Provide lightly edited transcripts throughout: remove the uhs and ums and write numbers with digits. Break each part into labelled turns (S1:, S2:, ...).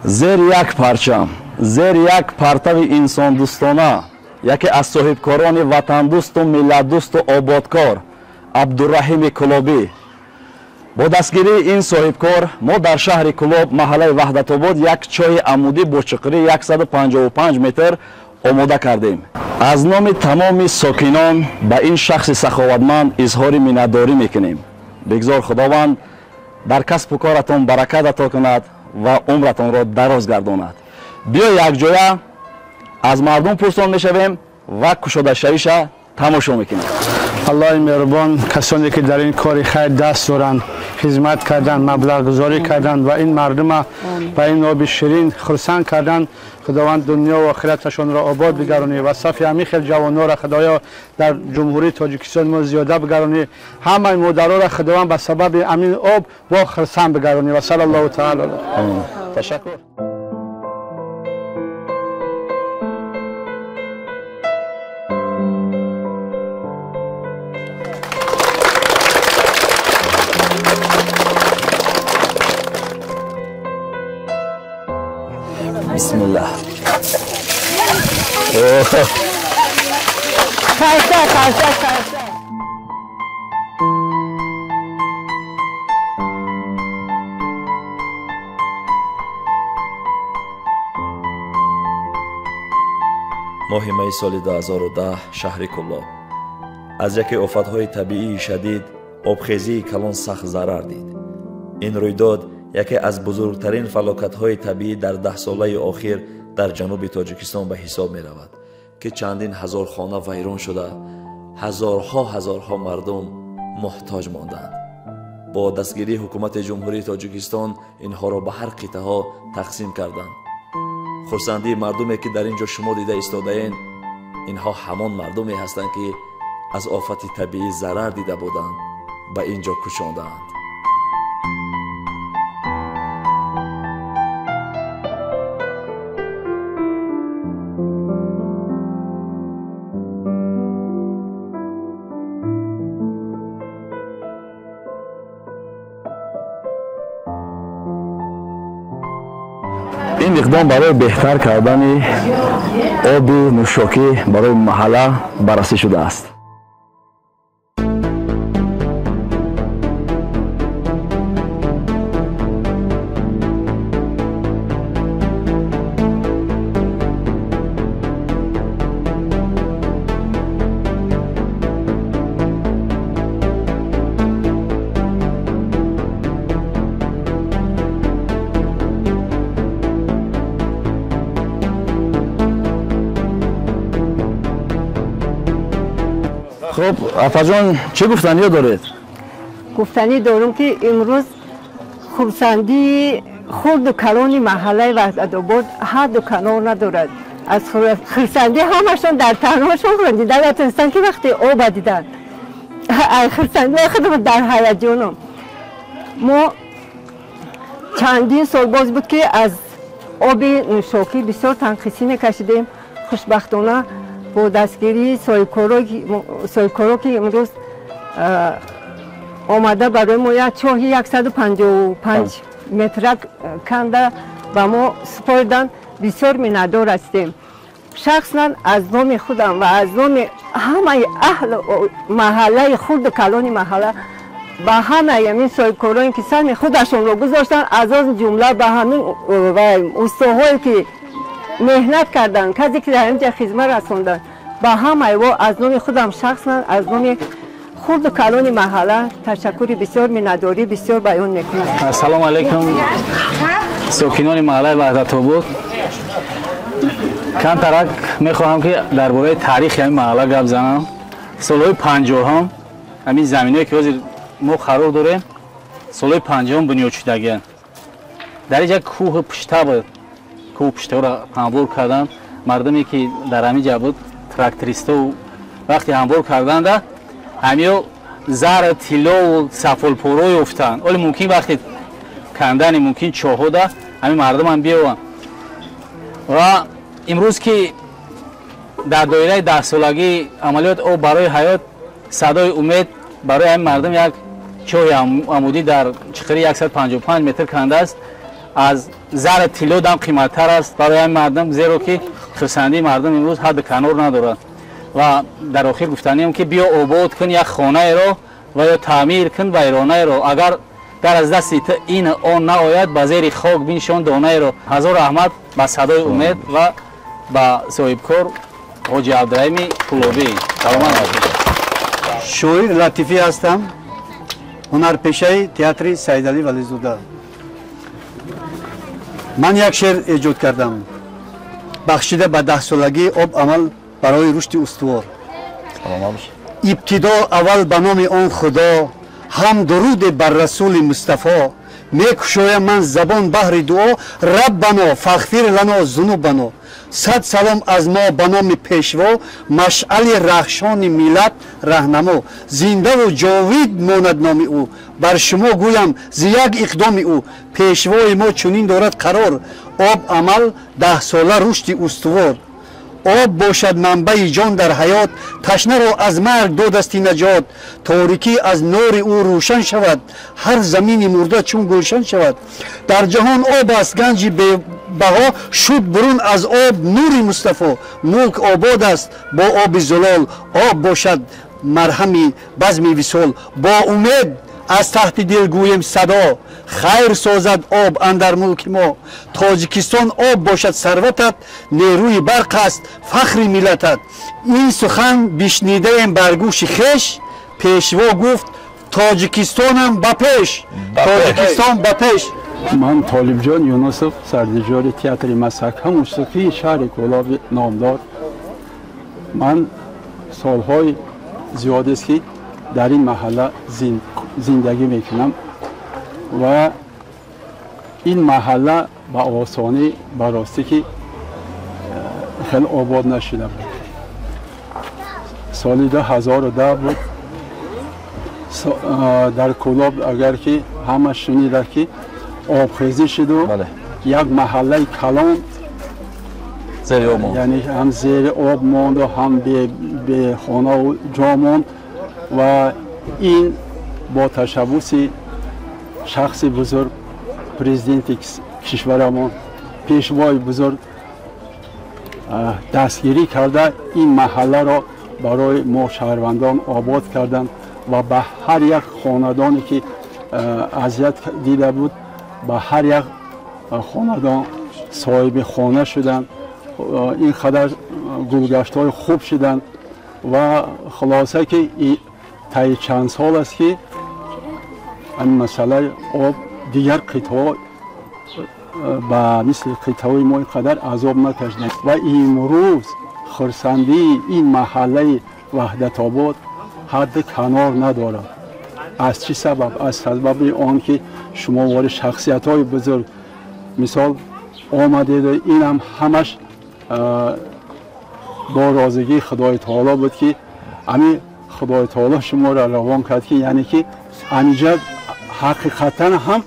S1: Зери як парчам, зери як партави инсондӯстона, яке аз соҳибкорони ватандӯсту миллатдӯсту ободкор Абдураҳими Кулобӣ. Бо дастгирии ин соҳибкор мо дар шаҳри Кулоб, маҳаллаи Ваҳдатобод, як чоҳи амудӣ бо чуқурии 155 метр омода кардем. Аз номи тамоми сокинон ба ин шахси саховатманд изҳори миннатдорӣ мекунем. Бигзор Худованд дар касбу коратон баракат ато кунад ва умратонро дароз гардонад. Биё якҷоя аз мардум пурсон мешавем ва кушодашавиша тамошо мекунем.
S2: Аллоҳи меҳрубон касоне ки дар ин кори хайр даст доранд, хизмат карданд, маблағгузорӣ карданд ва ин мардума ба ин оби ширин хурсанд карданд, Худованд дунё ва охираташонро обод бигаронӣ ва сафи ҳамин хел ҷавонҳоро Худоё дар Ҷумҳурии Тоҷикистон мо зиёда бигаронӣ. Ҳамаи модароро Худованд ба сабаби ҳамин об бо хурсанд бигаронӣ. Ва саллаллоҳу таала.
S1: Ташаккур. Бисмиллах.
S3: Қарса, қарса, қарса.
S4: Моҳи майи соли 2010 шаҳри Кулоб аз яке офатҳои табиии шадид обхезии калон сахт зарар дид. Ин рӯйдод яке аз бузургтарин фалокатҳои табиӣ дар даҳсолаи охир дар ҷануби Тоҷикистон ба ҳисоб меравад, ки чандин ҳазор хона вайрон шуда, ҳазорҳо ҳазорҳо мардум муҳтоҷ монданд. Бо дастгирии ҳукумати Ҷумҳурии Тоҷикистон инҳоро ба ҳар қитъаҳо тақсим карданд. Хурсандии мардуме ки дар ин ҷо шумо дида истодаен, инҳо ҳамон мардуме ҳастанд, ки аз офати табиӣ зарар дида буданд, ба ин ҷо кӯчондаанд.
S1: Ин иқдом барои беҳтар кардани оби нӯшокӣ барои маҳалла баррасӣ шудааст. Хуб, апаҷон, чӣ гуфтаниё доред?
S3: Гуфтанӣ дорум, ки имрӯз хурсандии хурду калони маҳаллаи Ваҳдатобод ҳадду канор надорад. Аз хурсандӣ ҳамашон дар танҳошон хондида натонистанд, ки вақте оба диданд. Хурсандӣ худам дар ҳаяҷонам. Мо чандин сол боз буд, ки аз оби нӯшокӣ бисёр танқисӣ мекашидем. Хушбахтона бо дастгирии соҳибкоро, ки имрӯз омада барои мо як чоҳи 155 метра канда ба мо супориданд, бисёр миннатдор ҳастем. Шахсан аз номи худам ва аз номи ҳамаи аҳли маҳаллаи хурду калони маҳалла ба ҳамаи ҳамин соҳибкороне, ки саҳми худашонро гузоштанд, аз он ҷумла ба ҳамин устоҳое, ки меҳнат карданд, касе ки дар инҷа хизмат расонданд, ба ҳамаи во аз номи худам шахсан, аз номи хурду калони маҳалла ташаккури бисёр, миннатдорӣ бисёр баён мекунам.
S5: Ассалому алайкум, сокинони маҳаллаи Ваҳдатобод. Камтарак мехоҳам, ки дар бораи таърихи ҳамин маҳалла гап занам. Солҳои 50-ҳам ҳамин заминое, ки ҳозир мо қарор дорем, солҳои 50-ҳам бунёд шудагианд. Дар инҷа кӯҳу пушта буд. Кӯҳу пуштаҳоро ҳамвор карданд. Мардуме, ки дар ҳамин ҷа буд, трактористову, вақте ҳамвор карданда, ҳамиё зар, тиллову сафолпоро ёфтанд. Оле мумкин вақте кандани мумкин чоҳода ҳамин мардумам биёванд. Ва имрӯз, ки дар доираи даҳсолагии амалиёт об барои ҳаёт садои умед барои ҳамин мардум як чоҳи амудӣ дар чиқири 155 метр кандааст. Аз зар тилло дам қиматтар аст барои мардум, зеро ки хурсандии мардум имрӯз ҳад канор надорад. Ва дар охир гуфтаниам ки биё обод кун як хонаеро ва ё таъмир кун вайронаеро, агар дар аз дасти ту ин он наояд, ба зери хок биншон донаеро. Ҳазор раҳмат ба садои умед ва ба соҳибкор ҳоҷи Абдураҳими Кулобӣ. Саломат бошед.
S6: Шоир Латифӣ ҳастам, ҳунарпешаи театри Саидалӣ Вализода. Ман як шеър эҷод кардам, бахшида ба даҳсолагии об амал барои рушди устувор. Ибтидо аввал ба номи он Худо, ҳам дуруде бар Расули Мустафо, мекушоям ман забон баҳри дуо, Раббано фағфир лано зунубано. Сад салом аз мо ба номи Пешво, машъали рахшони миллат раҳнамо. Зиндаву ҷовид монад номи ӯ, бар шумо гӯям зи як иқдоми ӯ. Пешвои мо чунин дорад қарор, об амал даҳсола рушди устувор. Об бошад манбаи ҷон дар ҳаёт, ташнаро аз марг додасти наҷот. Торикӣ аз нори ӯ рӯшан шавад, ҳар замини мурда чун гулшан шавад. Дар ҷаҳон об аст ганҷи бебаҳо, шуд бурун аз об нури Мустафо. Мулк обод аст бо оби зулол, об бошад марҳами базми висол. Бо умед аз таҳти дил гӯем садо, хайр созад об андар мулки мо. Тоҷикистон об бошад сарватат, нерӯи барқ аст фахри миллатат. Ин сухан бишнидаем бар гӯши хеш, Пешво гуфт Тоҷикистонам ба пеш, Тоҷикистон ба пеш.
S7: Ман Толибҷон Юнусов, сардижори театри Масака мусиқии шаҳри Кӯлоби номдор. Ман солҳои зиёдест ки дар ин маҳалла зиндагӣ мекунам ва ин маҳалла ба осонӣ ба ростӣ ки хеле обод нашуда буд. Соли 2010 буд дар Кӯлоб, агар ки ҳама шунида ки обхезӣ шуду як маҳаллаи калон яъне ҳам зери об монду ҳам бехонаву ҷо монд. Ва ин бо ташаббуси шахси бузург, президенти кишварамон, пешвои бузург дастгирӣ карда ин маҳалларо барои мо шаҳрвандон обод карданд ва ба ҳар як хонадоне ки азият дида буд, ба ҳар як хонадон соҳиби хона шуданд. Ин қадар гулгаштҳои хуб шуданд ва хулоса ки таи чанд сол аст ки ин масъалаи об дигар қитъаҳо ба мисли қитъаҳои мо ин қадар азоб накашиданд. Ва имрӯз хурсандии ин маҳаллаи Ваҳдатобод ҳадди канор надорад. Аз чӣ сабаб? Аз сабаби он ки шумо вори шахсиятҳои бузург мисол омадед, инам ҳамаш бо розигии Худои таоло буд ки ами Худои таоло шуморо равон кард, ки яъне ки анҷа ҳақиқатан ҳам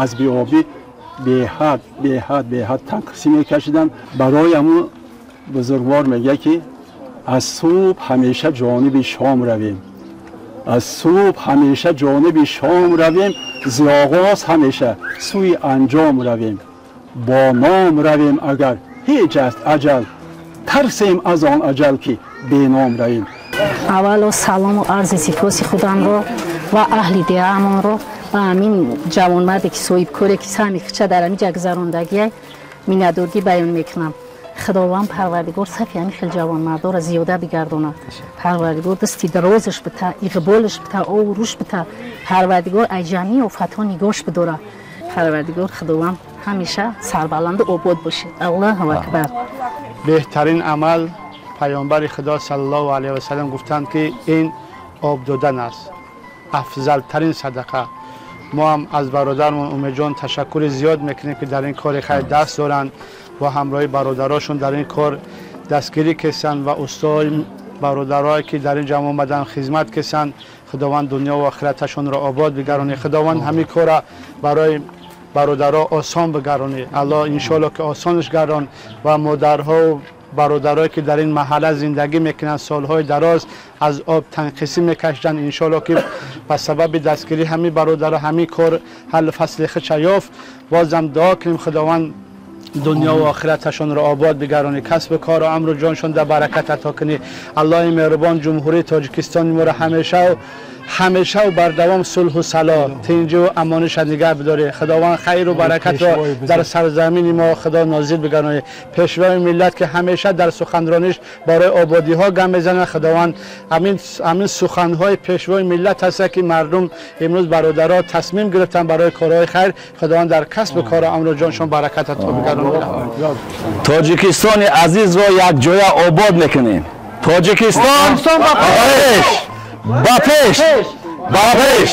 S7: аз беобӣ беҳад беҳад беҳад танқисӣ мекашиданд. Барои ҳамун бузургвор мегӯяд ки аз субҳ ҳамеша ҷониби шом равем, аз субҳ ҳамеша ҷониби шом равем, зи оғоз ҳамеша сӯи анҷом равем, бо ном равем агар ҳеҷ аст аҷал, тарсем аз он аҷал ки беном равем.
S8: Аввало салому арзи сипоси худамро ва аҳли деҳаамонро ва ҳамин ҷавонмарде ки соҳибкоре ки саҳми хича дар ҳамин ҷа гузарондагия миннатдоргӣ баён мекунам. Худованд Парвардигор сафи ҳамин хел ҷавонмардоро зиёда бигардонад. Парвардигор дасти дарозаш бита, иқболаш бита, овруш бита. Парвардигор аз ҷамъи офатҳо нигоҳш бидорад. Парвардигор Худованд ҳамеша сарбаланду обод бошед. Аллоҳу акбар.
S2: Беҳтарин амал Паёмбари Худо саллаллоҳу алайҳи васаллам гуфтанд ки ин об додан аст, афзалтарин садақа. Мо ҳам аз бародармон Умедҷон ташаккури зиёд мекунем ки дар ин кори хайр даст доранд ва ҳамроҳи бародарошон дар ин кор дастгирӣ кесанд ва устои бародарое ки дар ин ҷамъ омаданд хизмат кесанд. Худованд дунё ва охираташонро обод бигаронӣ. Худованд ҳамин корро барои бародаро осон бигаронӣ. Аллоҳ иншоалло ки осонаш гардон ва модарҳо Бародарое ки дар ин маҳалла зиндагӣ мекунанд, солҳои дароз аз об танқисӣ мекашиданд. Иншоалло ки ба сабаби дастгирии ҳамин бародаро ҳамин кор ҳаллу фасли худша ёфт. Бозам дуо кунем, Худованд дунё ва охираташонро обод бигардонӣ, касбу кору амру ҷоншон дар баракат ато кунӣ. Аллоҳи меҳрубон Ҷумҳурии Тоҷикистони моро ҳамешаву бардавом сулҳу сало, тинҷу амониша нигаҳ бидорӣ. Худованд хайру баракатро дар сарзамини мо Худо нозил бигардонӣ. Пешвои миллат ки ҳамеша дар суханрониш барои ободиҳо гам мезанад, Худованд ҳамин суханҳои пешвои миллат ҳаста ки мардум имрӯз бародаро тасмим гирифтанд барои корҳои хайр. Худованд дар касбу кору амру ҷоншон баракат ато бигардонад.
S1: Тоҷикистони азизро якҷоя обод мекунем. Тоҷикистон ба пеш, ба пеш, ба пеш!